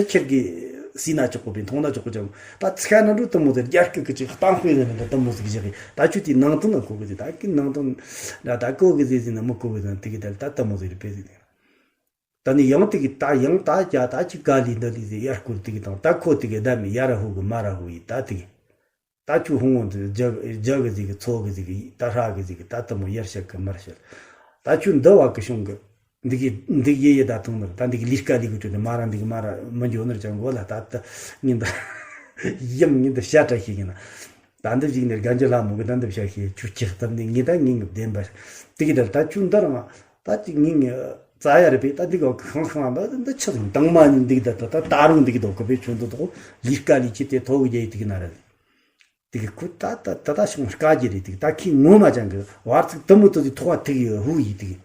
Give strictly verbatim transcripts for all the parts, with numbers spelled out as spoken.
ཁྱེད་ཀྱིས་སྲིད་ན་ཆོག་གོ་པས་མཐོང་ན་ཆོག་གོ་ཅང་། ད་ཚིག་ན་འགྲོ་དུ་མོ་ཟེར་རྒྱ་སྐད་ཀྱི་ཅིག་གཏམ་དཔེ་ཟེར་ན་འདྲ་དུ་མོ་ཟིག་བཞག་གི། ད་ཁྱོད་དེའི་ནང་དོན་ན་གོ་གི་ཟེར། ད་ཀི་ནང་དོན་འདྲ་ད་གོ་གི་ཟེར་ཟེར་ན་མི་གོ་གི་ཟེར་ན་དེ་གི་ད་ད་དུ་མོ་ཟིག་རེད་པས་ཟེར། ད་ནི་ཡང་དེ་གི་ད་ཡང་ད་རྒྱ་ད་ཅིག་ག་ལི་འདི་ལི་ཟེར་ཡར་སྐོར་དེ་གི་དང་ད་ཁོ་དེ་གི་ད་མི་ཡར་ཧུ་གི་མར་ཧུ་ཡི་ད་དེ་གི། ད་ཁྱོད་ཧོང་བོ་འདི་རྒྱ་རྒྱ་གི་ཟིག་གི་ཚོ་གི་ཟིག་གི་ད་ཧྲ་གི་ཟིག་གི་ད་དུ་མོ་ཡར་བཤད་གི་མར་བཤད། ད་ཁྱོད་འདི་བ་གི་གཞུང་གི་འདི་གི་འདི་ཡེ་ཡེ་ད་ཐོང་ནི་རེད། ད་འདི་གི་ལི་ཀ་ལི་གི་ཁྲོད་དུ་མ་ར་འདི་གི་མ་ར་མི་འཇོ་ནི་རེད་ཅང་གོ་ལ། ད་ད་ཉིན་ད་ཡམ་ཉིན་ད་ཤ་བཀྲ་ཤིས་ཡིན་ན། ད་འདི་ཞིག་ནས་རྒན་གྱི་ལྷ་མོ་གི་ད་འདི་བཤད་ཤེས་ཁྱོད་ཅིག་ཙམ་ནས་ངེད་ད་ངེད་ངི་བདེན་པ་དེ་གི་ད་ད་ཁྱོད་འདི་རང་ད་ཅིག་ངེད་ངི་རྩ་ཡ་རེད་པས། ད་འདི་ག་ཤང་ཤང་ད་འདི་ཆི་ཟིག་དང་མ་ཉིན་འདི་གི་ད་ད་ད་ད་རུང་འདི་གི་དོ་གི་པས་ཁྱོད་འདི་དོ་ལི་ཀ་ལི་ཁྱི་དེ་ཐོ་གི་རྒྱ་ཡི་དེ་གི་ན་ར་ལི། དེ་གི་ཁུ་ད་ད་ད་ད་ཤོང་དཀའ་རྒྱུ་རེད། དེ་གི་ད་ཁྱི་ངོ་མ་ཅང་གི་བར་ཚིག་དུ་མོ་དུ་དེ་ཐོག་བ་དེ་གི་ཧུ་ཡི་དེ་གི་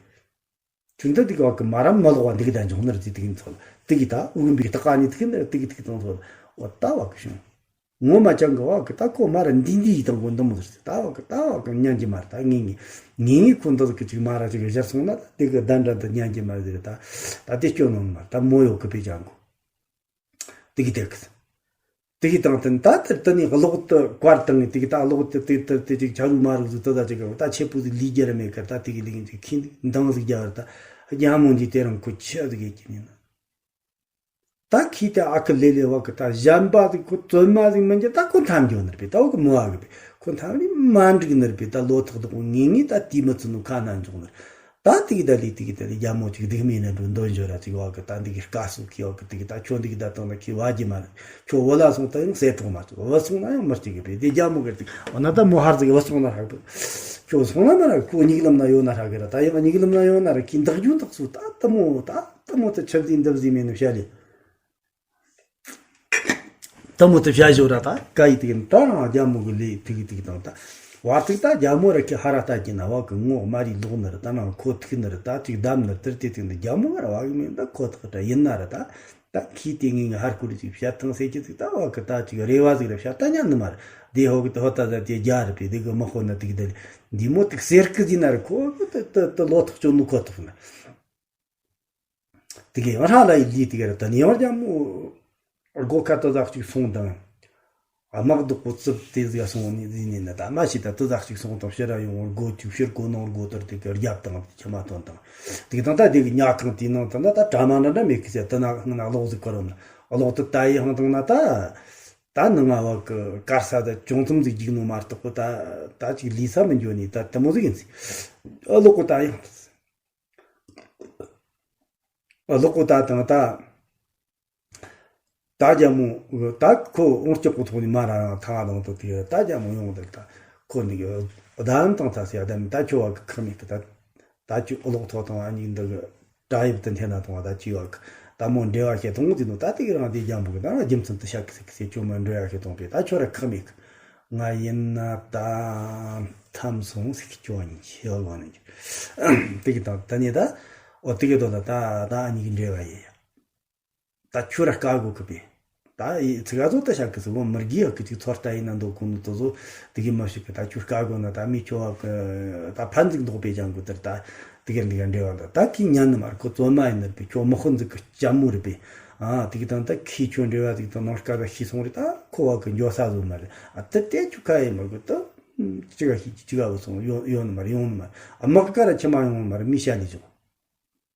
ཁྱོད་འདི་དེ་གི་བ་གི་མ་ར་མ་ལོག་བ་འདི་གི་ད་འཇོག་ནི་རེད། དེ་གི་ཚོ་དེ་གི་ད་འུ་གི་འབིག་ད་ཀ་ནི་དེ་གི་ནི་དེ་གི་དེ་གི་ཚོ་ཚོ་འོ་ད་བ་གི་ཤོང་ངོ་མ་ཅང་གི་བ་གི་ད་ཁོ་མ་ར་འདི་འདི་ཡི་དང་གོ་འདི་མོ་ཟེར་ད་བ་གི་ད་བ་གི་ཉན་གྱི་མ་རེད། ད་ངེད་ངེད་ངེད་ངེད་ཁོ་འདི་གི་ཅིག་མ་ར་ཅིག་གི་ཟེར་སོང་ན་ད་དེ་གི་གདན་འདྲ་འདི་ཉན་གྱི་མ་རེད་ཟེར། ད་ད་དེ་སྐྱོ་ནོ་མ་ད་མོ་ཡོ་གི་པས་ཅང་གོ། དེ་གི་དེ་གི་དེ་གི་དང་དེ་ད་དེར་དེ་ནི་གློག་ཏུ་བཀར་དང་དེ་གི་ད་གློག་ཏུ་དེ་དེ་དེ་ཅིག་ཆ་རུ་མ་རུ་ཟིག་ཏུ་ད་ཅིག་གི་ད་ཆེ་པོ་ཟིག་ལི་རྒྱ་ར་མེད་ཀ་ད་དེ་གི་ལི་གི་ཅིག་ཁྱི་འདང་ཟིག་རྒྱ་བར་ད་རྒྱ་མོ་འདི་དེ་རང་ཁོ་ཆི་ཟིག་གི་ཅི་ནི་ན། ད་ཁྱི་དེ་ཨ་ཁུ་ལེ་ལེ་བ་གི་ད་གཞན་པ་ཟིག་ཁོ་བཙོན་མ་ཟིག་མི་འགྱུར། ད་ཁོ་འཐམ་འགྱོ་ནི་རེད་པས། ད་བ་གི་མོ་བ་གི་པས་ཁོ་འཐམ་རིག་མ་འགྲིག་ནི་རེད་པས། ད་ལོ་ཐག་དོག་ངེས་ངེས་ད་དེ་མི་ཚུ་ནུ་ཁ་ན་འཇོག་ནི་རེད། ད་དེ་གི་ད་ལི་དེ་གི་ད་ལི་རྒྱ་མོ་ཅིག་སྡིག་མེད་ན་འགྲོ་འདོན་འཇོ་ར་ཅིག་བ་གི་ད་འདི་གི་དཀའ་སུ་ཁི་བ་གི་དེ་གི་ད་ཁྱོད་འདི་གི་ད་དང་ད་ཁི་བ་རྒྱུ་མ་རེད། ཁྱོད་བུ་ལ་སོང་ད་ཡང་གསེར་གྲོག་མ་ཅིག་བུ་སོང་ན་ཡང་མི་གཅིག་གི་པས། དེ་རྒྱ་མོ་གི་དེ་འོ་ན་ད་མོ་ཧར་ཟིག་བུ་སོང་ན་ཧྲ་གི། ཁྱོད་སོང་ན་མ་ར་ཁོ་ཉིག་ལམ་ན་ཡོད་ན་ཧྲ་གི་ར། ད་ཡང་ཉིག་ལམ་ན་ཡོད་ན་ར་ཁི་འདག་རྒྱུ་འདག་སུ་ད་ད་མོ་ད་ད་མོ་ད་ཆབ་ཟིག་འདབ་ཟིག་མེད་ནི་བཤད་ལི། ད་མོ་ད་བྱ་ཞོ་ར་ད་ཀ་ཡི་ཏིག་ད་རང་རྒྱ་མོ་གི་ལས་ཏིག་ཏིག་དང་ད་བར་ཏིག་ད་རྒྱ་མོ་ར་ཁི་ཧ་ར་ལྟ་གི་ན་བ་གི་ངོ་མ་རི་ལོག་ནི་ར་ད་ནང་ཁོ་ཐིག་ནི་ར་ད་ཅིག་བསྡམ་ནི་ཏིར་ཏི་ཏིག་ནི་རྒྱ་མོ་ར་བ་གི་མིན་ད་ཁོ་ཐག་ད་ཡིན་ན་ར་ད་ད་ཁི་ཏི་ངི་ངི་ཧར་ཁུ་རི་ཅིག་བྱ་ཐང་སེ་ཅི་ཏིག་ད་བ་གི་ད་ཅིག་རེ་བ་ཟིག་ར་བྱ་ད་ཉན་ནི་མ་ར་དེ་ཧོ་གི་ད་ཧོ་ད་ད་དེ་རྒྱ་ར་པི་དེ་གི་མི་ཧོ་ན་ཏིག་ད་འདི་མོ་ཏིག་སེར་ཀི་ཟིན་ན་ར་ཁོ་ད་ད་ད་ལོ་ཐག་ཅོ་ནི་ཁོ་ཐག་ན། དེ་གའི་ཡང་ཧྲ་ལ་ཡི་ལི་དེ་ག་ར་ད་ནི་ཡང་རྒྱ་མོ་སྒོ་ཁ་ཏུ་ཟག་ཅིག་སོང་དང་། དམག་བདག་པོ་རྩིབ་དེ་ཟིག་སོང་ནི་ཟིན་ནི་ན་ད་མ་ཤི་ད་ཏུ་ཟག་ཅིག་སོང་དང་ཕྱི་ར་ཡོང་སྒོ་ཅིག་ཕྱིར་སྒོ་ནང་སྒོ་དར་དེ་ག་རྒྱབ་དང་ཁྱི་མ་དོན་དང་། དེ་དང་ད་དེ་གི་ཉ་ཁང་དེ་ནང་དུ་ན་ད་གྲ་མ་འདྲ་འདྲ་མེད་གི་ཟེར་དུ་ན་ང་ན་གློག་ཟིག་གོ་རོ་ན་གློག་དུ་ད་ཡི་ཧང་དང་ན་ད་ད་ནི་ང་བ་གི་དཀར་ས་ད་ཅུང་ཙམ་ཟིག་རྒྱུག་ནོ་མ་གཏོགས་པོ་ད་ད་ཅིག་ལི་ས་མི་འགྱོ་ནི་ད་དུ་མོ་ཟིག་ཡིན་ཟིག་གློག་གོ་ད་ཡང་། ཨ་ལོ་ཀོ་ད་དང་ད། ད་རྒྱ་མོ། ད་ཁོ་འོང་སྐྱོག་པོ་ཐོག་ནས་མ་ར་རང་ཐང་ང་ལོང་དུ་དེ་ད་རྒྱ་མོ་ཡོང་དེ་ད་ཁོ་འདི་གི་བདའ་འམ་དང་ད་སི་ཡ་ད་མི་ད་ཁྱོ་བ་གི་ཁག་མེད་གི་ད། ད་ཁྱོད་ཨོ་ལོག་ཐོག་དང་ཨ་ཉིག་འདི་གི་དྲ་ཡིབ་ཏུ་འཐེན་ན་ཐོང་བ་ད་ཅི་བ་གི་ད་མོ་འབྲེལ་བ་བྱེད་ཐོང་དེ་ནོ་ད་དེ་གི་རང་དེ་རྒྱ་མོ་གི་ད་རྒྱུ་མཚན་དུ་ཤག་གི་སི་གི་སི་ཁྱོད་མོ་འབྲེལ་བ་བྱེད་ཐོང་པས་ད་ཁྱོད་ར་ཁག་མེད་གི། ང་ཡིན་ན་ད་ཐམ་སོང་སི་ཁྱོད་ཉིད་ཤེས་བ་ནི་དེ་གི་ད་ད་ནི་ད་ཨོ་དེ་གི་དོ་ད་ད་ད་ཨ་ཉིག་གི་འབྲེལ་བ་ཡིན། ད་ཁྱོད་ར་དཀའ་གོ་གི་པས། ད་ཡི་ཚིག་ག་ཚོ་ད་ཤག་གི་སི་བོ་མི་རྒྱི་ཡག་གི་ཅིག་ཚོར་ལྟ་ཡིན་ན་འདོད་གོ་ནོ་དོ་ཚོ་དེ་གི་མ་ཤིག་གི་ད་ཁྱོད་དཀའ་གོ་ན་ད་མི་ཁྱོད་བ་གི་ད་ཕན་ཚིག་འདོག་པས་ཀྱང་གོ་དེར་ད་དེ་གི་འདི་ག་འབྲེལ་བ་ད་ད་ཁྱི་ཉན་ནི་མ་རེད། ཁོ་བཙོན་མ་ཡིན་ནི་རེད་པས། ཁྱོད་དམག་དཔོན་ཟིག་གི་ལྕམ་མོ་རེད་པས། ཨ་དེ་གི་དང་ད་ཁྱི་ཁྱོད་འབྲེལ་བ་ཟིག་དང་ནང་དཀའ་ག་ཤི་སོང་རེད། ད་ཁོ་བ་གི་འགྱོ་ས་བཟོ་མ་རེད། ཨ་དེ་དེ་ཁྱོད་ཁ་ཡིན་མ་གོ་ད་ཅི་ག་ཤི་ཅི་ག་བུད་སོང་ཡོང་ཡོང་ནི་མ་རེད། ཡོང་ནི་མ་རེད། ཨ་དམག་ག་ར་ཁྱི་མ་ཡོང་ནི་མ་རེད། མི་ཤ་ལི་བྱུང་།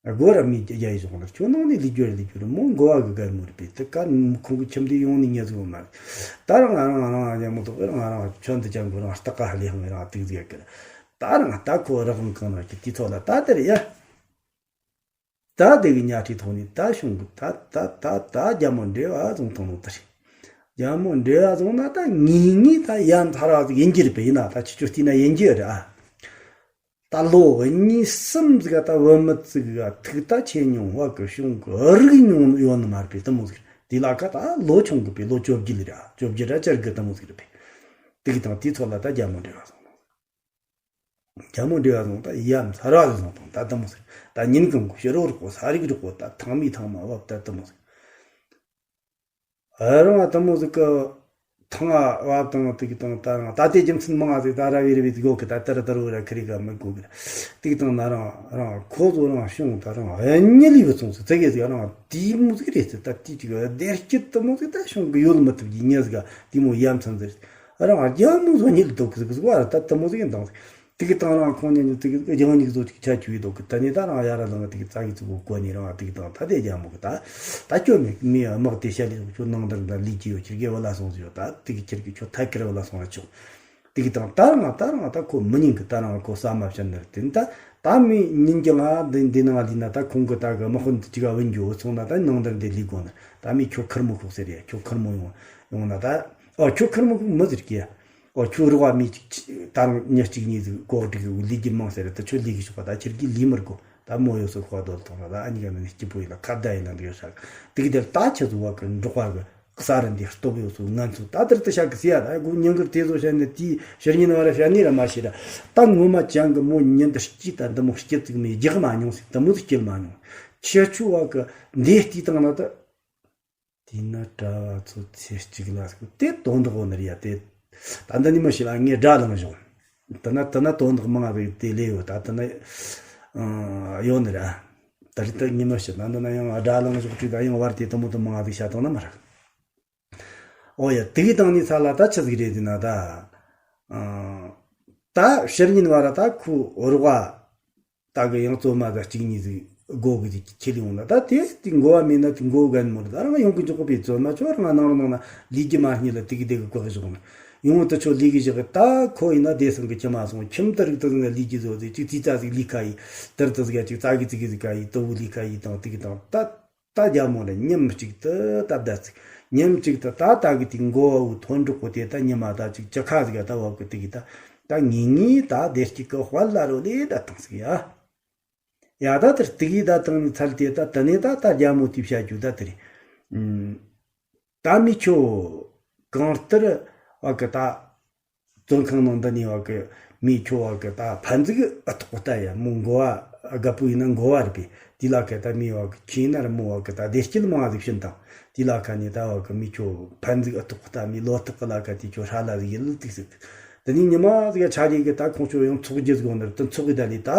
སྒོ་ར་མི་རྒྱ་ཡི་བཟུང་ལ་ཁྱོད་ནང་ནས་ལི་རྒྱུ་ར་ལི་རྒྱུ་ར་མོ་མགོ་བ་གི་གར་མོ་རེད་པས། དེ་གར་ཁོང་གི་ཁྱིམ་དེ་ཡོང་ནས་ཉལ་ཟིག་མ་རེད། ད་རང་ང་རང་ང་རང་ཡ་མོ་དོ་རང་ང་རང་ཁྱོད་འདི་ཅང་གོ་རང་སྟག་ག་ཧ་ལས་ཧང་རང་ཏིག་ཟིག་གི་ད་རང་ད་ཁོ་ར་ཧང་གང་ན་ཁྱི་དེ་ཚོ་ལ་ད་དེ་རེད་ཡ། ད་དེ་གི་ཉལ་ཁྲིའི་ཐོག་ནས་ད་བྱུང་གི་ད་ད་ད་ད་རྒྱ་མོ་འབྲེལ་བ་བཟུང་ཐོང་ནོ་ད་རེད། རྒྱ་མོ་འབྲེལ་བ་བཟུང་ན་ད་ངེས་ངེས་ད་ཡ་མཚར་བ་ཟིག་ཡིན་གྱི་རེད་པས། ཡིན་ན་ད་ཁྱི་ཁྱོད་བལྟས་ན་ཡིན་གྱི་རེད་ཨ། ད་ལོ་གཉིས་གསུམ་ཟིག་ག་ད་བུད་མེད་ཟིག་ག་ཐུག་ད་ཆེ་མྱོང་བ་གི་གཞུང་གི་རིག་མྱོང་ཡོད་ནི་མ་རེད་པས། དེ་མོ་ཟིག་རེད། དེ་ལ་ཁ་ད་ལོ་ཆུང་གི་པས། ལོ་བཅོ་བརྒྱད་རེད། བཅོ་བརྒྱད་ར་བཅུ་དགུ་དེ་མོ་ཟིག་རེད་པས། དེ་གི་དང་དེ་ཚོ་ལ་ད་རྒྱ་མོ་འབྲེལ་བ་སོང་། རྒྱ་མོ་འབྲེལ་བ་སོང་ད་ཡ་མཚར་བ་ཟིག་སོང་དང་ད་དེ་མོ་ཟིག་ད་ཉིན་གང་གི་ཕྱི་རོ་རོག་གོ་ས་རིག་རོག་གོ་ད་ཐང་མི་ཐང་མ་བབ་ད་དེ་མོ་ཟིག་ཨ་རང་ཨ་དེ་མོ་ཟིག་གི་ ཐང་བབ་དང་དེ་གི་དང་ད་རང་ད་ལྟའི་རྒྱུ་མཚན་མང་ང་ཟིག་ད་ར་བི་རི་བི་དགོ་གི་ད་ཏར་ཏར་བོ་ར་ཁི་རི་ག་མི་དགོ་གི་དེ་གི་དང་ན་རང་རང་ཁོ་ཚོ་རང་བྱུང་ད་རང་གཉིད་ལས་བུད་སོང་ཟིག་ཙི་གེ་ཟིག་རང་དེ་མོ་ཟིག་རེད་ཟིག་ད་དེ་ཅིག་བདེ་སྐྱིད་དེ་མོ་ཟིག་ད་བྱུང་གི་ཡོད་མི་ཐུབ་ཀྱི་ཉེ་ཟིག་ག་དེ་མོ་ཡ་མཚན་ཟིག་རང་རྒྱ་མོ་ཚོ་གཉིད་ལས་དོ་གི་ཟིག་ཟིག་བ་ར་ད་དེ་མོ་ཟིག་ཡིན་དང་ཟིག་དེ་གི་དང་རང་ཁོང་གཉིས་ནི་དེ་གི་རྒྱང་སྙིགས་བཟོ་ཅིག་ཆ་བཅུག་ཡོད་དོ་གི་ད་ནི་ད་རང་ཡ་ར་ལང་གི་དེ་གི་རྩ་གི་ཙི་གོ་གོ་ནི་རང་དེ་གི་དང་ད་དེ་རྒྱ་མོ་གི་ད་ད་ཁྱོད་མི་མི་དམག་དེ་བཤད་ལས་ཁྱོད་ནང་དར་འདྲ་ལས་ཀྱི་ཡོད་ཁྱེར་གི་བ་ལ་སོང་ཟིག་ཡོད་ད་དེ་གི་ཁྱེར་གི་ཁྱོད་ཐད་ཀར་བ་ལ་སོང་ར་ཆོག་དེ་གི་དང་ད་རང་ད་རང་ད་ཁོ་མི་ཉན་གི་ད་རང་ཁོ་ས་མ་བཤད་ནི་རེད་དེ་ད་ད་མི་ཉན་གི་ང་འདི་འདི་ནང་ལི་ན་ད་ཁོང་གི་ད་གི་དམག་དཔོན་དེ་ཅིག་ག་བུད་འགྱོ་སོང་ན་ད་ནང་དར་འདི་ལས་དགོ་ནི་ད་མི་ཁྱོད་ཁེར་མོ་ཤོག་ཟེར་ཡ་ཁྱོད་ཁེར་མོ་ཡོང་ཡོང་ན་ད་ཨོ་ཁྱོད་ཁེར་མོ་ཤོག་མི་ཟེར་གི་ཡ། ཨོ་ཁྱོད་རོགས་པ་མི་གཅིག་ད་རུང་མྱི་གཅིག་གཉིས་ཟིག་གོ་སྒྲིག་གི་ལས་ཀྱི་མང་ཟེར་ད་ཁྱོད་ལས་ཀྱི་ཤོག་པ་ད་ཁྱེར་གི་ལས་མི་དགོ་ད་མོ་ཡོད་སོ་ཁོ་རྡོལ་ཐོང་ར་ད་ཨ་ནི་ག་ནི་སྐྱིད་པོ་ཡིན་ལ་ཁ་བརྡ་ཡིན་ལ་འདི་ཡོད་ས་གི་དེ་གི་དེར་ད་ཁྱེད་ཚོ་བ་གི་འབྲོག་པ་གི་གསར་འདི་སྟོབས་ཡོད་སོ་ང་ཚོ་ད་དེར་དུ་ཤ་གི་ཟེ་ཡ་ད་གོ་ཉིན་གི་དེ་ཚོ་བཤད་ནི་དེའི་ཕྱིར་ཉིན་བ་ར་བཤད་ནི་ར་མ་ཤེས་ར་ད་ངོ་མ་ཅང་གི་མོ་ཉིན་དུ་སྐྱིད་ད་འདི་མོ་སྐྱིད་ཙིག་མི་རྒྱག་མ་མྱོང་ཟེ་ད་མོ་ཟིག་སྐྱིད་མ་མྱོང་ཁྱེད་ཚོ་བ་གི་འདི་ལྟས་བཏང་ན་ད། དེས་ན་གྲྭ་བ་ཚོ་ཚེ་གཅིག་ལ་སྐུ་དེ་དོན་དག་ནི་རེད་ཡ་དེ། ད་འདི་ནི་མི་ཤེས་ལ་ངས་དགྲ་ལངས་བྱུང་། དེ་ན་དེ་ན་དོན་དག་མང་ང་བས་དེ་ལས་ཡོད་ད་དེ་ན་ཡོད་ནི་ར། ད་རེད་ད་ངས་མི་ཤེས་ད་འདི་ན་ཡང་དགྲ་ལངས་བྱུང་དུས་ད་ཡང་བར་དེ་དུ་མོ་དུ་མང་ང་བས་བྱ་དང་ན་མ་ར། ཨོ་ཡ་དེ་གི་དང་ནི་ཚ་ལ་ད་ཆི་ཟིག་རེད་དེ་ན་ད། ད་ཕྱིར་ཉིན་བ་ར་ད་ཁུ་རོགས་ད་གི་ཡང་བཙོ་མ་ཟ་གཅིག་གཉིས་ཟིག་སྒོ་གི་ཟིག་ཁྱེར་ཡོང་ན་ད་དེ་དེ་འགོ་བ་མེད་ན་དེ་འགོ་གན་མོ་རེད་ད་རང་ཡོང་གི་འཇོག་པའི་བཙོ་མ་ཆོ་རང་ནང་རང་ནང་ན་ལས་ཀྱི་མ་རྙེད་ལ་དེ་གི་དེ་གི་བཀག་བཞག་ནི་ཡོང་དུ་ཆོ་ལས་གི་བཞག་གི་ད་ཁོ་ཡིན་ན་དེ་སང་གི་ཁྱི་མ་སོང་ཁྱིམ་དུ་རིག་ཏུ་ཟིག་ན་ལས་ཀྱི་བཟོ་ཟིག་ཅིག་ཙི་ཙ་ཟིག་ལས་ཁ་ཡི་དར་དུ་ཟིག་ཡ་ཅིག་ཙ་གི་ཙི་གི་ཟིག་ཁ་ཡི་དུ་བུ་ལས་ཁ་ཡི་དང་དེ་གི་དང་ད། ད་རྒྱ་མོ་ལ་ཉིན་གཅིག་ཏུ་ད་བདག་ཚིག་ཉིན་གཅིག་ཏུ་ད་ད་གི་དེ་འགོ་བ་བུ་ཐོན་འགྲོ་གོ་དེ་ད་ཉི་མ་ད་ཅིག་ཅི་ཁ་ཟིག་ད་བབ་གི་དེ་གི་ད་ད་ངེས་ངེས་ད་བདེ་སྐྱིད་གི་དཔལ་ལ་རོ་ལེ་ད་བཏང་ཟིག་ཡ། ཡ་ད་དེར་དེ་གི་ད་བཏང་ནི་ཚར་དེ་ད་དེ་ནས་ད་ད་རྒྱ་མོ་དེ་བྱ་རྒྱུ་ད་དེ་རེད། ད་མི་ཁྱོད་གང་ལྟར་བ་གི་ད། བཙོན་ཁང་ནང་འདི་ནས་བ་གི་མི་ཁྱོད་བ་གི་ད་ཕན་ཚུན་ཨ་ཐོག་ལྟ་ཡ་མོ་འགོ་བ་རྒད་པོ་ཡིན་ན་འགོ་བ་རེད་པས་དེ་ལ་ཁ་ད་མི་བ་གི་ཁྱེད་ན་ར་མོ་བ་གི་ད་བདེ་སྐྱིད་མང་ཟིག་བྱིན་དང་དེ་ལ་ཁ་ནས་ད་བ་གི་མི་ཁྱོད་ཕན་ཚུན་ཨ་ཐོག་ལྟ་མི་ལོ་ཐག་གི་ལ་ཁ་དེ་ཁྱོད་ཧྲ་ལ་ཟིག་ཡིན་ལ་ཏིག་ཟིག་དེ་ནས་ཉི་མ་ཟིག་ཆ་རེ་གི་ད་ཁོང་ཁྱོད་ཡང་ཚོགས་རྒྱུ་ཟིག་འོང་ནར་དུ་ཚོགས་གི་ད་ལི་ད་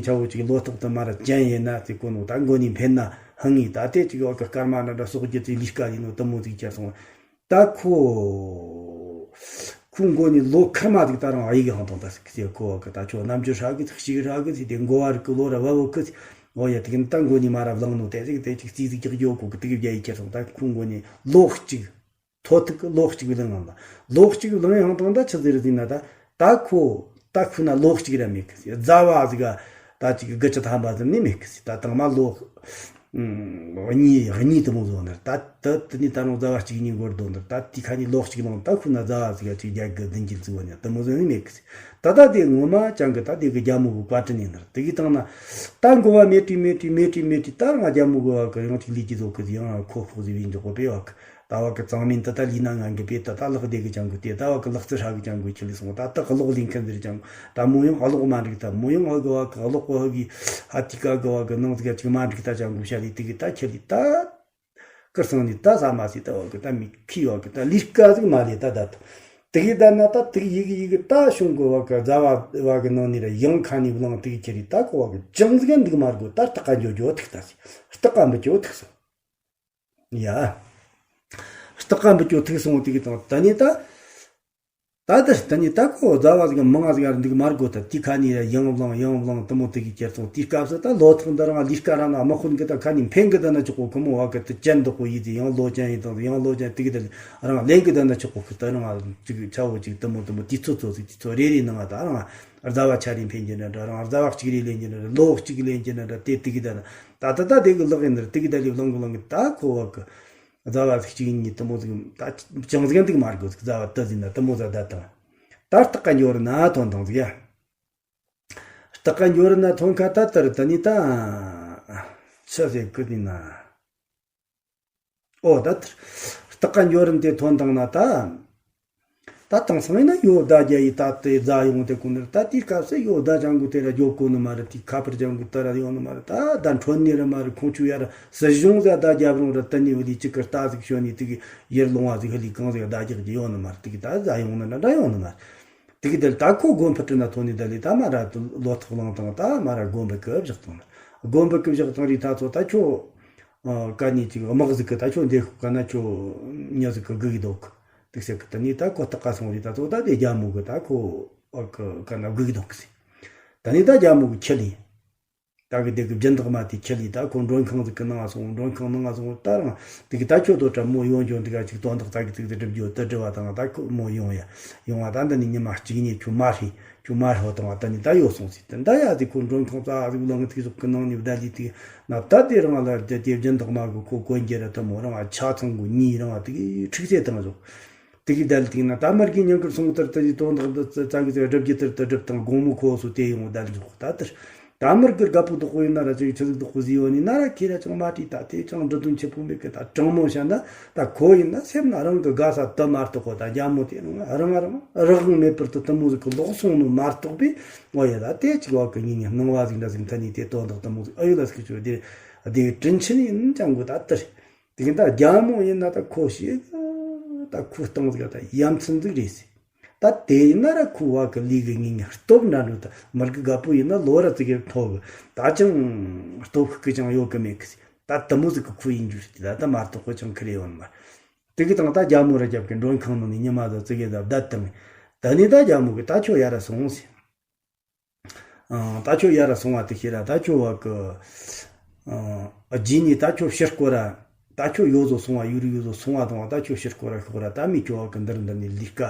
ཆ་བོ་ཅིག་ལོ་ཐག་དུ་མ་ར་ཅན་ཡིན་ན་ཟིག་གོ་ནོ་ད་མགོ་ནས་འཕེན་ན་ཧང་ངི་ད་དེ་ཅིག་བ་གི་སྐར་མ་ན་འདྲ་གསོག་རྒྱུ་ཚོའི་ལས་ཀ་ཡིན་ནོ་དུ་མོ་ཟིག་ཁྱེར་སོང་། ད་ཁོ། ཁོའི་མགོ་ནས་ལོ་ཁར་མ་ཟིག་ད་རང་ཨ་ཡིག་ཧང་དང་ད་ཟིག་ཟེར་ཁོ་བ་གི་ད་ཁྱོད་རྣམ་འགྱུར་ཧྲ་གི་ཟིག་ཞིག་ཧྲ་གི་ཟིག་དེ་མགོ་བ་རིག་གི་ལོ་ར་བ་བོ་གི་ཟིག་འོ་ཡ་དེ་གི་ད་མགོ་ནས་མ་ར་བླངས་ནོ་དེ་ཟིག་དེ་ཅིག་རྩིས་ཟིག་རྒྱག་རྒྱོ་ཁོ་གི་དེ་གི་རྒྱ་ཡིག་ཁྱེར་སོང་ད་ཁོའི་མགོ་ནས་ལོ་གཅིག་ཐོ་ཐུག་གི་ལོ་གཅིག་བླངས་ལ་ལོ་གཅིག་བླངས་ཡང་དང་ད་ཆི་ཟེར་ཟིན་ན་ད་ད་ཁོ་ད་ཁོ་ན་ལོ་གཅིག་ར་མེད་གི་ཟིག་རྫ་བ་ཟིག་ག་ད་ཅིག་དགུ་བཅུ་ཐམ་པ་ཟིན་ནི་མེད་གི་ཟིག་ད་དང་མ་ལོ། གཉིས་གཉིས་དུ་མོ་བཟོ་ནར་ད་ད་དེ་ནས་ད་རུང་ཟླ་བ་གཅིག་གཉིས་འགོར་དོ་ནར་ད་དེ་ཁ་ནས་ལོ་གཅིག་ལོང་ད་ཁུ་ན་ཟླ་བ་ཟིག་ཡ་གཅིག་རྒྱ་གི་བདུན་གྱི་བརྩི་བ་ནས་དུ་མོ་བཟོ་ནི་མེད་གི་ད་ད་དེ་ངོ་མ་ཅང་གི་ད་དེ་གི་རྒྱ་མོ་གི་བཀའ་དྲིན་ཡིན་ནར་དེ་གི་སྟེང་ན་ད་འགོ་བ་མེ་ཏྲི་མེ་ཏྲི་མེ་ཏྲི་མེ་ཏྲི་ད་ང་རྒྱ་མོ་གི་བ་གི་ཡང་གཅིག་ལས་ཀྱི་བཟོ་གི་ཡང་ཁོ་ཁོ་ཟི་བའི་འཇོག་གི་པེ་བ་གི་ད་བ་གི་གཙང་མིན་དུ་ད་ལི་ན་ང་གི་པེ་ད་ད་ལག་བདེ་གི་ཅང་གི་དེ་ད་བ་གི་ལག་རྩི་ཧྲ་གི་ཅང་གི་ཁྱི་ལི་སོང་ད་ད་གློག་ལིན་ཁན་ཟིར་ཅང་ད་མོ་ཡང་གློག་མ་འགྲིག་ད་མོ་ཡང་ཨ་གི་བ་གི་གློག་གི་ཧ་གི་ཧ་ཏི་ཀ་གི་བ་གི་ནང་ཟིག་ཅིག་མ་འགྲིག་ད་ཅང་གི་ཤ་ལི་དེ་གི་ད་ཁྱི་ལི་ད་ཀིར་སང་ནི་ད་ས་མ་སི་ད་བ་གི་ད་མི་ཁི་བ་གི་ད་ལི་ཀ་ཟིག་མ་ལི་ད་ད་ད་དེ་གི་ད་ན་ད་དེ་གི་ཡི་གི་ཡི་གི་ད་ཤོང་གི་བ་གི་རྫ་བ་བ་གི་ནང་ནི་ར་ཡང་ཁ་ནི་བླང་དེ་གི་ཁྱི་ལི་ད་གི་བ་གི་ཅང་ཟིག་འདུག་མ་རྒོ་ད་རྟག་ག་འཇོ་འཇོ་ཐིག་ད་སི་རྟག་ག་འབུ་འཇོ་ཐིག་སོང་། ཡ། སྟག་ག་འབུ་ཅོ་ཐུག་སོང་དེ་གི་དང་ད་ནི་ད། ད་ད་ད་ནི་ད་ཁོ་ཟླ་བ་ཟིག་མང་ང་ཟིག་ཡར་འདུག་མར་གོ་ད་དེ་ཁ་ནི་ཡ་ཡང་བླང་ཡང་བླང་དུ་མོ་དེ་གི་ཁྱེར་སོང་དེ་སྐབས་སུ་ད་ལོ་ཐོག་འདི་རང་ལས་ཀ་རང་ན་དམག་དཔོན་གི་ད་ཁ་ནི་འཕེན་གི་ད་ན་ཆོག་གོ་ཁོ་མོ་བ་གི་ད་ཅན་འདུག་གོ་ཡི་དེ་ཡང་ལོ་ཅན་ཡི་དང་ཡང་ལོ་ཅན་དེ་གི་ད་རང་ལེན་གི་ད་ན་ཆོག་གོ་གི་ད་རང་ཅིག་ཆ་བོ་ཅིག་དུ་མོ་དུ་མོ་དེ་ཚོ་ཚོ་ཟིག་དེ་ཚོ་རེ་རེ་ནང་ད་རང་། རྫ་བ་ཆ་རེ་འཕེན་གྱི་ན་འདྲ་རང་རྫ་བ་གཅིག་རེ་ལེན་གྱི་ན་འདྲ་ལོ་གཅིག་ལེན་གྱི་ན་འདྲ་དེ་དེ་གི་ད་ན་ད་ད་ད་དེ་གི་ལག་ཡིན་ན་དེ་གི་ད་ལི་བླང་གི་བླང་གི་ད་ཁོ་བ་གི་རྫ་བ་གཅིག་གཉིས་དུ་མོ་ཟིག་ད་ཅང་ཟིག་འདུག་མ་རྒོ་ཟིག་རྫ་བ་ད་ཟིན་ན་དུ་མོ་ཟ་ད་དང་ད་སྟག་ག་འགྱོ་ར་ན་ཐོན་དང་ཟིག་ཡ། སྟག་ག་འགྱོ་ར་ན་ཐོན་ཁ་ད་ལྟར་ད་ནི་ད་ཆི་ཟེར་གི་ནི་ན། ཨོ་ད་ལྟར་སྟག་ག་འགྱོ་རིན་དེ་ཐོན་དང་ན་ད། ད་དེང་སང་ཡིན་ན་ཡོ་བདའ་རྒྱ་ཡི་ད་དེ་རྫ་ཡོང་དེ་གོ་ནི་རེད། ད་དེའི་སྐབས་སུ་ཡོ་བདའ་ཅང་གི་དེ་ར་རྒྱོབ་གོ་ནི་མ་རེད། དེ་ཁ་པར་ཅང་གི་དེ་ར་ཡོང་ནི་མ་རེད། ད་ད་འཕྲོད་ནི་ར་མ་རེད། ཁོང་ཆུ་ཡ་ར་སྲིད་གཞུང་ཟ་བདའ་རྒྱབ་རུང་ར་དེ་ནི་བ་ལི་ཅི་ཀར་ལྟ་ཟིག་ཤོད་ནི་དེ་གི་ཡར་ལོང་བ་ཟིག་ཧ་ལི་གང་ཟིག་བདའ་རྒྱག་གི་ཡོང་ནི་མ་རེད། དེ་གི་ད་རྫ་ཡོང་ནི་འདྲ་འདྲ་ཡོང་ནི་མ་རེད། དེ་གི་དེ་ལ་ད་ཁོ་དགོན་པ་ཁྲིད་ན་ཐོན་ནི་ད་ལི་ད་མ་ར་ལོ་ཐོག་ལང་དང་ད་མ་ར་དགོན་པ་གི་བཞག་དང་། དགོན་པ་གི་བཞག་དང་རི་ད་ཚོ་ད་ཁྱོད། ཨ། ཀ་ནི་ཅིག་དམག་ཟིག་གི་ད་ཁྱོད་འདི་ཤོག་ག་ན་ཁྱོད་མྱི་ཟིག་གི་སྒུག་གི་འདུག་གི་ཟེར་གི། ད་ནི་ད་ཁོ་ད་ག་སོང་རི་ད་ཚོ་ད་དེ་རྒྱ་མོ་གི་ད་ཁོ་ཨ་གི་ག་ན་སྒུག་གི་འདུག་གི་ཟེར། ད་ནི་ད་རྒྱ་མོ་གི་ཁྱི་ལི། ད་གི་དེ་གི་སྦྱིན་བདག་མ་དེ་ཁྱི་ལི་ད་ཁོ་མགྲོན་ཁང་ཟིག་གི་ནང་སོང་། མགྲོན་ཁང་ནང་སོང་ད་རང་དེ་གི་ད་ཁྱོད་དོ་ཏྲ་མོ་ཡོང་འགྱོ་འདི་ག་ཅིག་དོན་དག་ད་གི་ཙིག་དེ་སྒྲུབ་རྒྱུ་དེ་སྒྲུབ་བ་དང་ད་ཁོ་མོ་ཡོང་ཡ་ཡོང་བ་ད་འདི་ནི་ཉི་མ་གཅིག་ཉིན་ཁྱོད་མ་ཧྲི། ཁྱོད་མ་ཧྲོ་དང་བ་ད་ནི་ད་ཡོད་སོང་ཟིག། དེ་འདྲ་ཡ་དེ་ཁོ་མགྲོན་ཁང་ཙག་ཟིག་ལང་ཐིག་ཟོག་གི་ནང་ནས་བདའ་ལི་ཐིག་ན་ད་དེ་རང་ལ་རྒྱ་དེ་སྦྱིན་བདག་མ་གི་ཁོ་གོན་རྒྱུ་ར་དེ་མོ་རང་ཆ་ཚང་གི་གཉིས་རང་དེ་གི་ཁྲིག་སེ་དང་ཟོག། དེ་གི་བདའ་ལི་ཐིག་ན་ད་མར་གི་ཉིན་ཁར་སོང་དེར་དེ་ཡི་དོན་དག་འདི་ཙ་གི་ཙེ་སྒྲུབ་རྒྱུ་དེར་དེ་སྒྲུབ་དང་དགོང་མོ་ཁོ་སོ་དེ་ཡོང་བདའ་ལི་ཟོག་ད་དེར། ད་མར་གི་རྒད་པོ་དོག་པོ་ཡིན་ན་ར་ཅིག་ཆི་ཟིག་དོག་པོ་ཟིག་ཡོད་ནི་ན་ར་ཁྱེད་ར་ཅང་མ་དྲིས། ད་དེ་ཅང་འབྲི་དོན་ཆེ་པོ་མེད་གི། ད་དྲང་མོ་བཤད་ན་ད་ཁོ་ཡིན་ན་སེམས་ན་རང་གི་དགའ་ས་དེ་མ་གཏོགས་གོ་ད་རྒྱ་མོ་དེ་རང་རང་རང་རང་དབང་མེད་པར་དུ་དེ་མོ་ཟིག་གི་ལོག་སོང་ནོ་མ་གཏོགས་པས། འོ་ཡ་ད་དེ་ཅིག་བ་གི་ཉིན་ཉིན་སྣང་བ་ཟིག་འདྲ་ཟིག་འཐེན་ནས་དེ་དོན་དག་དེ་མོ་ཟིག་ཨ་ཡོད་ལ་ཟིག་ཆོ་དེ་དེ་དྲིན་ཆེན་ཡིན་ཅང་གོ་ད་དེར། དེ་གི་ད་རྒྱ་མོ་ཡིན་ན་ད་ཁོ་ཞིག་ད་ཁོ་སྟངས་ཟིག་ད་ཡ་མཚན་ཟིག་རེད་ཟེར། ད་དེ་ཡིན་ན་ར་ཁོ་བ་གི་ལུས་གི་ངེས་ངེས་སྟོབས་འདྲ་འགྲོ། ད་མར་གི་རྒད་པོ་ཡིན་ན་ལོ་ར་ཙི་གེ་མཐོ་གི། ད་ཅང་སྟོབས་ཤུགས་གི་ཅང་ཡོད་གི་མེད་གི་ཟེར། ད་དེ་མོ་ཟིག་གི་ཁོ་ཡིན་རྒྱུ་རེད། ད་ད་མ་གཏོགས་ཁོ་ཅང་ཁི་རེ་ཡོད་མ་རེད། དེ་གི་དང་ད་རྒྱ་མོ་ར་རྒྱབ་གི་མགྲོན་ཁང་ནང་ནས་ཉི་མ་ཟིག་ཙི་གེ་ཟིག་བསྡད་དང་། ད་ནི་ད་རྒྱ་མོ་གི་ད་ཁྱོད་ཡར་ར་སོང་ཟེར། ཨང་། ད་ཁྱོད་ཡར་སོང་བ་དེ་ཤེས་ར་ད་ཁྱོད་བ་གི། ཨང་། རྗེས་ནས་ད་ཁྱོད་ཕྱིར་སྐོར་ར། ད་ཁྱོད་ཡོ་བཟོ་སོང་བ་ཡུ་རུ་ཡོ་བཟོ་སོང་བ་དང་བ་ད་ཁྱོད་ཕྱིར་སྐོར་ར་ཤོག་ར། ད་མི་ཁྱོད་བ་གི་འདིར་འདི་ནས་ལས་ཀ་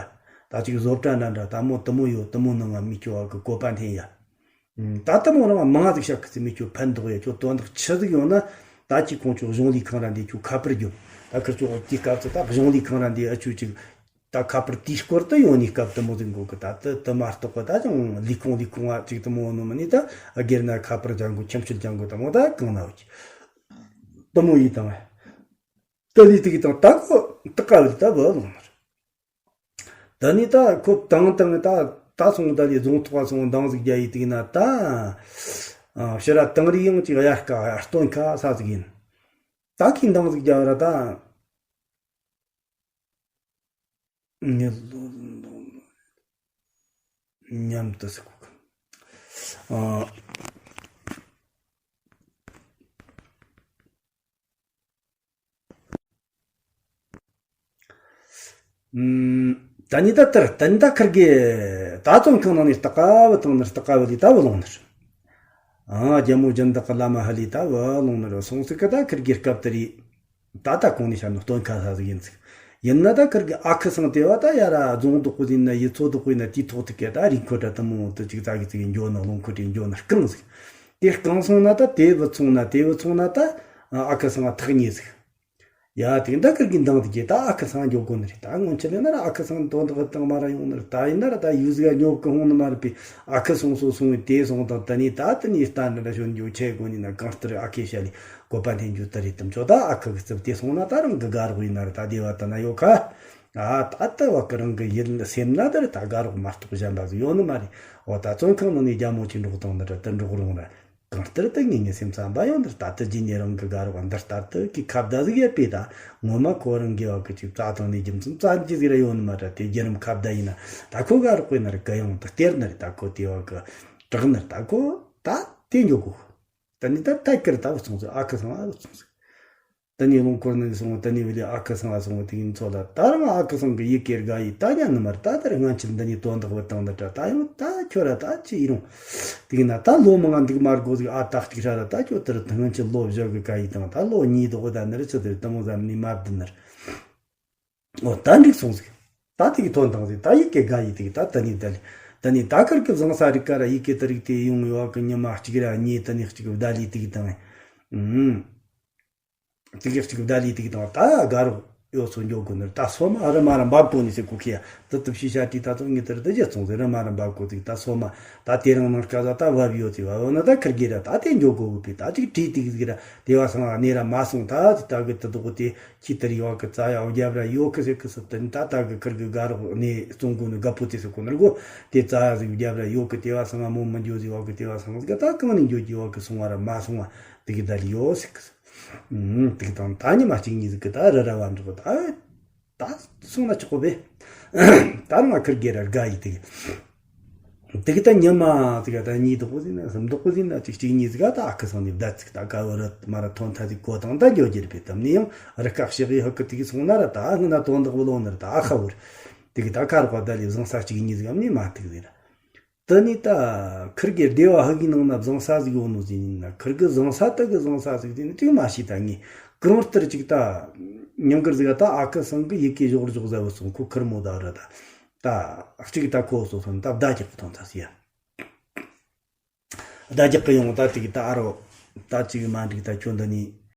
ད་ཅིག་བཟོ་གྲྭ་འདྲ་འདྲ་ད་མོ་དེ་མོ་ཡོད། དེ་མོ་ནང་ང་མི་ཁྱོད་བ་གི་བཀོད་པ་འཐེན་ཡ། ཨང་། ད་དེ་མོ་རང་མང་ཟིག་བཤད་གི་ཚེ་མི་ཁྱོད་ཕན་ཐོགས་ཡ། ཁྱོད་དོན་དག་ཆི་ཟིག་ཡོད་ན་ད་ཅིག་ཁོང་ཁྱོད་གཞུང་ལས་ཁང་ར་འདི་ཁྱོད་ཁ་པར་རྒྱོབ། ད་ཁིར་ཁྱོད་དེ་སྐབས་སུ་ད་གཞུང་ལས་ཁང་ར་འདི་ཨ་ཆུ་ཅིག་ད་ཁ་པར་དེའི་སྐོར་དུ་ཡོང་ནི་སྐབས་དེ་མོ་ཟིག་འགོ་གི། ད་དེ་དེ་མ་གཏོགས་པ་ད་ཅང་ལས་ཁུངས་ལས་ཁུངས་བ་ཅིག་དེ་མོ་ནོ་མ་ནི། ད་སྒེར་ན་ཁ་པར་ཅང་གོ་ཁྱིམ་སྤྱོད་ཅང་གོ་དེ་མོ་ད་གང་ན་བ་ཅིག་དེ་མོ་ཡིན་དང་། དེ་ལས་དེ་གི་དང་ད་གོ་ད་ག་བ་ད་བ་ལོང་ནར། ད་ནི་ད་ཁོ་དང་དང་ད་ད་སོང་ད་ལས་རྫོང་ཐོག་སོང་འདང་ཟིག་རྒྱ་ཡི་དེ་གི་ན་ད་ཕྱི་ར་དང་རི་ཡང་ཅིག་གཡར་ཀ་སྟོན་ཁ་ས་ཟིག་ཡིན། ད་ཁིས་འདང་ཟིག་རྒྱ་བ་ར་ད། ཉལ་ལོ་ལོ་ཉམས་དུ་ཟེར་གོ་གི། ཨ། ཨུམ། ད་ནི་ད་ལྟར་ད་ནི་ད་ཁིར་གི་ད་བཙོན་ཁང་ནང་ནས་ལྟ་ཀ་བུ་དང་ནི་ལྟ་ཀ་བུ་ལི་ད་བུ་ལོང་ནར། ཨ། རྒྱལ་མོ་སྦྱིན་བདག་གི་བླ་མ་ཧ་ལི་ད་བུ་ལོང་ནར་སོང་ཟིག་གི། ད་ཁིར་གི་སྐབས་དེར་ཡི། ད་ལྟ་གོང་ནས་བཤད་ནོ་སྟོན་ཁ་ས་ཟིག་ཡིན་ཟིག། ཡིན་ན་ད་ཁིར་གི་ཨ་ཁུ་སང་དེ་བ་ད་ཡ་ར་རྫོང་དོག་པོ་ཡིན་ན་ཡི་ཚོ་དོག་པོ་ཡིན་ན་དེའི་ཐོག་ཏུ་སྐད་ད་རི་ཁོ་ད་དེ་མོ་དུ་ཅིག་ཙ་གི་ཙི་གི་འགྱོ་ནོ་ལུང་ཁོ་དེ་འགྱོ་ནོ་རྐང་ཟིག། དེ་རྐང་སོང་ན་ད་དེ་བུ་ཚོང་ན་དེ་བུ་ཚོང་ན་ད་ཨ་ཁུ་སང་ཐག་ཉེ་ཟིག། ཡ་དེ་ད་ཁིར་གི་འདང་དུ་གི་ད་ཨ་ཁུ་སང་འགྱོ་དགོ་ནི་རེད། ད་སྔོན་ཆད་ལས་ན་ར་ཨ་ཁུ་སང་དོན་དག་བཏང་མ་ར་ཡོང་ནི་རེད། ད་ཡིན་ན་ར་ད་ཡུལ་ཟིག་ག་ཉོབ་གི་ཧོང་ནི་མ་རེད་པས། ཨ་ཁུ་སོང་སོ་སོང་བས་དེ་སོང་དང་ད་ནི་ད་དེ་ནི་ལྟ་ནི་ར་ཤོད་འགྱོ་ཆེ་དགོ་ནི་ན་གང་ལྟར་ཨ་ཁེ་ཤ་ལི་བཀོད་པ་འཐེན་རྒྱུ་ད་རེད་དམ་ཆོ། ད་ཨ་ཁུ་གི་རྩིབ་དེ་སོང་ན་ད་རང་གི་དགའ་རོགས་ཡིན་ན་ར་ད་བདེ་བ་ད་ན་ཡོད་ཁ། ཨ་ད་ལྟ་བ་གི་རང་གི་ཡིད་སེམས་ན་ད་ར་ད་དགའ་རོགས་མ་གཏོགས་གཞན་པ་ཟིག་ཡོད་ནི་མ་རེད། འོ་ད་བཙོན་ཁང་ནང་ནས་རྒྱ་མོ་ཅིག་འགྲོགས་དང་ནི་ར་ད་འགྲོགས་རུང་ར། གང་ལྟར་ད་ངེད་གཉིས་སེམས་བསམ་པ་ཡོད་འདིར་ད་ལྟ་རྗེས་ནས་རང་གི་དགའ་རོགས་འདིར་ལྟར་དུ་གི་ཁ་བརྡ་ཟིག་ཡོད་པས། ད་ངོ་མ་ཁོ་རང་གི་བ་གི་ཅིག་རྩ་དང་ནས་རྒྱུ་མཚན་རྩ་འགྱི་ཟིག་ར་ཡོད་ནི་མ་ར། དེ་བརྒྱུད་རིམ་ཁ་བརྡ་ཡིན་ན་ད་ཁོ་དགའ་རོགས་པའི་ནར་ག་ཡང་དུ་སྟེར་ནི་རེད། ད་ཁོ་དེ་བ་གི་དྲག་ནི་རེད། ད་ཁོ་ད་དེ་འགྱོ་གོ། ད་ནི་ད་ཐད་ཀར་ད་བུ་ཚོང་ཟིག་ཨ་ཁུ་སང་ཨ་བུ་ཚོང་ཟིག། ད་ནི་ལུང་སྐོར་ནས་སོང་། ད་ནི་བི་ལི་ཨ་ཁུ་སང་ཨ་སོང་། དེ་ཡིན་ཚོ་ལ་ད་རང་ཨ་ཁུ་སང་གི་ཡི་གེར་དགའ་ཡི་ད་ཉན་ནི་མར་ད་དར་སྔན་ཆད་འདི་ནི་དོན་དག་བུ་དང་འདི་འདྲ་ད་ཡང་ད་ཁྱོད་ར་ད་ཅི་ཡི་རུང་། དེ་ཡིན་ན་ད་ལོ་མང་ང་འདུག་མ་དགོ་ཟིག། ཨ་ཏག་ཅིག་ཧྲ་ར་ད་ཁྱོད་དར་སྔན་ཆད་ལོ་བཞི་གི་ཀ་ཡི་དང་ད་ལོ་གཉིས་དོག་ད་ནི་རི་ཆུ་དེར་དུ་མོ་ཟམ་ནི་མ་བདུན་ནར། འོ་ད་འགྲིག་སོང་ཟིག། ད་དེ་གི་དོན་དང་ཟིག། ད་ཡི་གེ་དགའ་ཡི་དེ་གི་ད་ད་ནི་ད་ལི་ད་ནི་ད་ཁར་གི་བཟང་ས་རིག་ག་ར་ཡི་གེ་ད་རིག་དེ་ཡོང་ཡོད་གི་ཉི་མ་གཅིག་ར་གཉིས་ད་ནི་གཅིག་བདའ་ལི་དེ་གི་དང་། ཨུམ། དེ་གི་གཅིག་བདའ་ལི་དེ་གི་དང་ད་དགའ་རོགས། ཡོད་སོ་འགྱོ་དགོས་ནི་རེད། ད་སོ་མ་རི་མ་རི་འབབ་དགོས་ནི་ཟེར་གོ་ཁི་ཡ། དུ་དུ་ཕྱི་ཤ་དྲི་ད་ཚོ་ངི་དེར་དུ་རྒྱ་ཚོང་ཟེར་རི་མ་རི་འབབ་དགོས་ཟིག་ད་སོ་མ་ད་དེ་རིང་ནང་སྐལ་བ་ད་བབ་ཡོད་ཟིག་བབ་ཡོད་ན་ད་ཁིར་གེ་ར་ད་དེ་འགྱོ་དགོས་གི་པས། ད་ཅིག་བྲིས་ཏིག་ཟིག་ར་དེ་བ་སང་ཨ་ནེ་ར་མ་སོང་། ད་ད་གི་དུ་དུ་གོ་དེ་ཁྱི་དེར་ཡོད་གི་རྩ་ཡ་རྒྱབ་ར་ཡོད་གི་ཟེར་གི་སི་ཏི་ནི་ད་ད་གི་ཁིར་གི་དགའ་རོགས་ནས་བཙོང་དགོས་ནི་དགའ་པོ་དེ་ཟེར་གོ་ནར་གོ། དེ་རྩ་ཡ་ཟིག་རྒྱབ་ར་ཡོད་གི་དེ་བ་སང་ཨ་མོ་མི་འགྱོ་ཟིག་ཡོད་གི་དེ་བ་སང་ཟིག་ད་གང་ནས་འགྱོ་གི་ཡོད་གི་སོང་བ་ར་མ་སོང་བ་དེ་གི་ད་ལི་ཡོད་ཟེར་གི་སི། ཨུམ། དེ་གི་དང་ད་ཉི་མ་གཅིག་གཉིས་ཟིག་གི་ད་རི་ར་བ་འགྲོ་གི་ད། ད་སོང་ན་ཆོག་གོ་བས། ད་རུང་ང་ཁིར་གེ་ར་དགའ་ཡི་དེ་གི། དེ་གི་ད་ཉི་མ་ཟིག་ག་ད་གཉིས་དོག་པོ་ཟིན་ན་གསུམ་དོག་པོ་ཟིན་ན་གཅིག་གཅིག་གཉིས་ཟིག་ག་ད་ཨ་ཁུ་སང་ནས་བདའ་ཚིག་ད་ཀ་བོ་ར་མ་ར་ཐོན་ཐ་ཟིག་གོ་དང་ད་འགྱོ་རྒྱུ་རེད་པས། དམ་ནས་ཡང་རི་ཁ་ཤག་ཡི་ཧུ་ཀི་དེ་གི་སོང་ན་ར་ད་ཨ་སྔ་ན་དོན་དག་བོ་ལོ་ན་ར་ད་ཨ་ཁ་བོར། དེ་གི་ད་ཁ་རོག་པ་ད་ལས་བཟང་ས་གཅིག་གཉིས་ཟིག་གམ་ནས་མ་ཐུག་ཟེར། དེ་ནས་ད་ཁིར་གི་སྡེ་བ་ཧ་གི་ནང་ན་བཟང་ས་ཟིག་ཡོད་ནོ་ཟིག་ཡིན་ན། ཁིར་གི་བཟང་ས་དེ་གི་བཟང་ས་ཟིག་དེ་ནི་ཅིག་མ་ཤེས། ད་ངས་གང་ལྟར་ཅིག་ད་ཉང་གར་ཟིག་ད་ཨ་ཁུ་སང་གི་ཡི་གེ་ཞོག་ཞོག་ཟ་བུ་སོང་ཁོ་ཁིར་མོ་ད་ར་ད་ད་གཅིག་ད་ཁོ་སོ་སོན་ད་བརྡ་རྒྱག་གི་ཐོན་ཐ་སི་ཡ། བརྡ་རྒྱག་གི་ཡོང་ད་དེ་གི་ད་ཨ་རོ་ད་ཅིག་མ་འགྲིག་ད་ཁྱོད་འདི་ནི།